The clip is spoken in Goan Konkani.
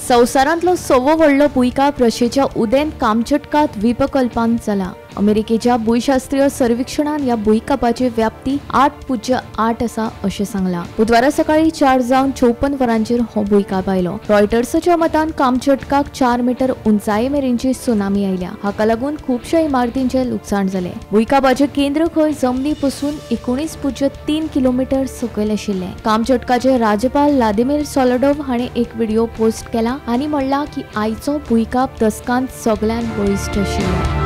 संवसारांतलो सवो व्हडलो भुंयकांप रशियेच्या उदेंत कामचटका द्वीपकल्पांत जाला. अमेरिकेच्या भूंयशास्त्रीय सर्वेक्षणान ह्या भुंयकांपाची व्याप्ती 8.8 आसा अशें सांगलां. बुधवारा सकाळीं 4:54 वरांचेर हो भुंयकांप आयलो. रॉयटर्साच्या मतान कामचटकाक 4 मीटर उंचाये मेरेनची सुनामी आयल्या. हाका लागून खुबश्या इमारतींचें लुकसाण जालें. भुंयकांपाचें केंद्र खंय जमनी पसून 19.3 किलोमीटर सकयल आशिल्लें. कामचटकाचे राज्यपाल व्लादिमीर सोलोडोव हाणें एक व्हिडिओ पोस्ट केला आनी म्हणलां की आयचो भुंयकांप दसकांत सगळ्यांत बळिश्ट आशिल्लो.